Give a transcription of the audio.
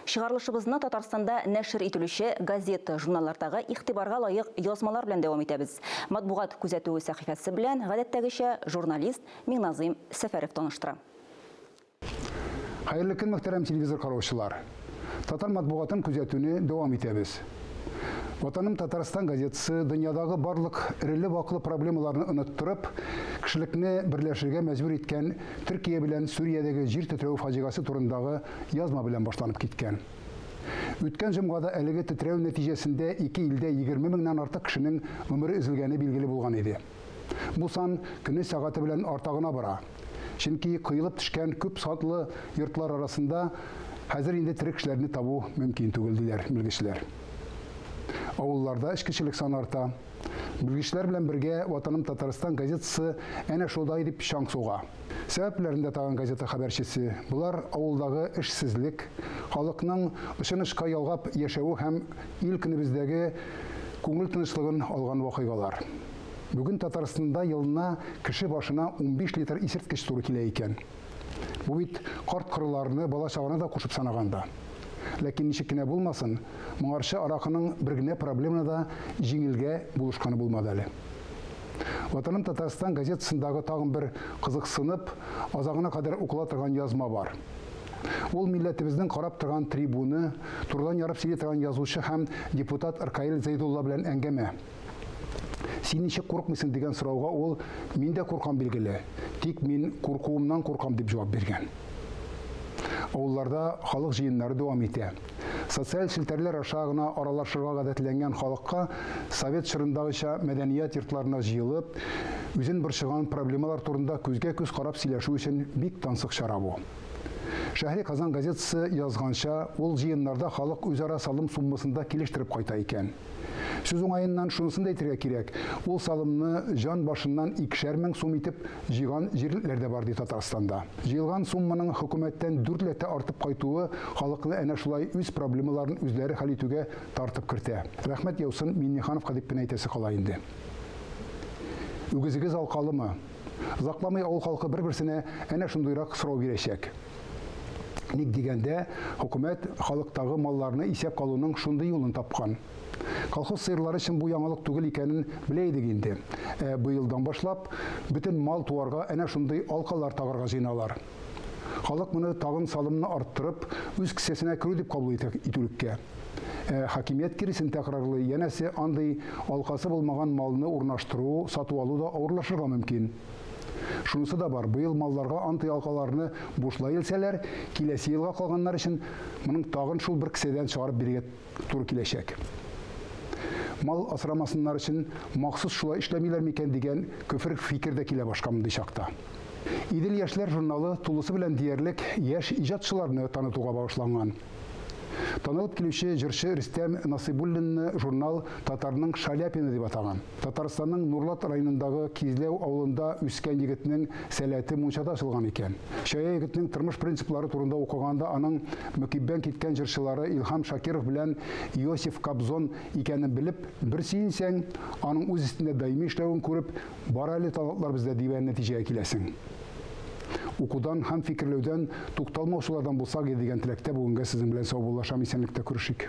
Чыгарылышыбызны Татарстанда нәшер ителүче газета, журналлардагы игътибарга лаек язмалар белән дәвам итәбез. Матбугат күзәтүе сәхифәсе белән, гадәттәгечә, журналист Миңназыйм Сәфәров таныштыра. Хәерле көн, мөхтәрәм телевизор караучылар! Татар матбугатын күзәтүне дәвам итәбез. Ватаным Татарстан газетасы дөньядагы барлык эреле-ваклы проблемаларны оныттырып, кешелекне берләшергә мәҗбүр иткән Төркия белән Сүриядәге җир тетрәү фаҗигасе турындагы язма белән башланып киткән. Үткән җомгада әлеге тетрәү нәтиҗәсендә ике илдә 20 меңнән артык кешенең гомере өзелгәне билгеле булган иде. Бу сан көне-сәгате белән арта гына бара. Чөнки коелып төшкән күп сатлы йортлар арасында хәзер инде тере кешеләрне табу мөмкин түгел, диләр белгечләр. Авылларда эчкечелек саны арта. Белгечләр белән бергә Ватаным Татарстан газетасы әнә шулай дип чаң суга. Сәбәпләрен дә тагын газета хәбәрчесе. Болар авылдагы эшсезлек, халыкның очын-очка ялгап яшәве һәм ил-көнебездәге күңел тынычлыгын алган вакыйгалар. Бүген Татарстанда елына кеше башына 15 литр исерткеч туры килә икән. Бу бит карт-корыларны, бала-чаганы да кушып санаганда. Ләкин ничек кенә булмасын, моңарчы аракының бер генә проблеманы да җиңелгә булышканы булмады әле. Ватаным Татарстан газетасындагы тагын бер кызыксынып, азагына кадәр укыла торган язма бар. Ул милләтебезнең карап торган трибуны, турыдан ярып сөйли торган язучы һәм депутат Ркаил Зәйдулла белән әңгәмә. Син ничек курыкмыйсың дигән сорауга ул, мин дә куркам билгеле, тик мин куркуымнан куркам дип җавап биргән. Авылларда халык җыеннары дәвам итә. Социаль челтәрләр аша гына аралашырга гадәтләнгән халыкка совет чорындагыча мәдәният йортларына җыелып, үзен борчыган проблемалар турында күзгә-күз карап сөйләшү өчен бик тансык чара бу. Шәһри Казан газетасы язганча, ул җыеннарда халык үзара салым суммасын да килештереп кайта икән. Сүз уңаеннан шунысын да әйтергә кирәк, ул салымны җан башыннан 2 мең сум итеп җыйган җирлекләр дә бар, ди Татарстанда. Җыелган сумманың хөкүмәттән дүртләтә артып кайтуы халыкны әнә шулай үз проблемаларын үзләре хәл итүгә тартып кертә. Рәхмәт яусын Миңнехановка дип кенә әйтәсе кала инде. Үгезегез алкалымы? Озакламый авыл халкы бер-берсенә әнә шундыйрак сорау бирәчәк. Ник дигәндә, хөкүмәт халыктагы малларны исәп алуның шундый юлын тапкан. Колхоз сыерлары өчен бу яңалык түгел икәнен белә идек инде. Ә быелдан башлап, бөтен мал-туарга әнә шундый алкалар тагарга җыеналар. Халык моны тагын салымны арттырып, үз кесәсенә керү дип кабул итүлеккә. Ә хакимият киресен тәкрарлый, янәсе андый алкасы булмаган малны урнаштыру, сату-алу да авырлашырга мөмкин. Шунысы да бар, быел малларга антиалкаларны бушлай элсәләр, киләсе елга калганнар өчен моның тагын шул бер кесәдән чыгарып бирергә туры киләчәк. Мал асрамасыннар өчен махсус шулай эшләмиләр микән дигән көфер фикер дә килә башка мондый чакта. Идел яшьләр журналы тулысы белән диярлек яшь иҗатчыларны танытуга багышланган. Танылып килүче җырчы Рөстәм Насыйбуллинны журнал татарның Шаляпины дип атаган. Татарстанның Нурлат районындагы Кизләү авылында үскән егетнең сәләте мунчада ачылган икән. Чая егетнең тормыш принциплары турында укыганда аның мөкиббән киткән җырчылары Илһам Шакиров белән Иосиф Кобзон икәнен белеп, бер сөенсәң, аның үз өстендә даими эшләвен күреп, бар әле талантлар бездә дигән нәтиҗәгә киләсең. Укудан һәм фикерләүдән тукталмаучылардан булсак иде дигән теләктә бүгенгә сезнең белән саубуллашам, исәнлектә күрешик.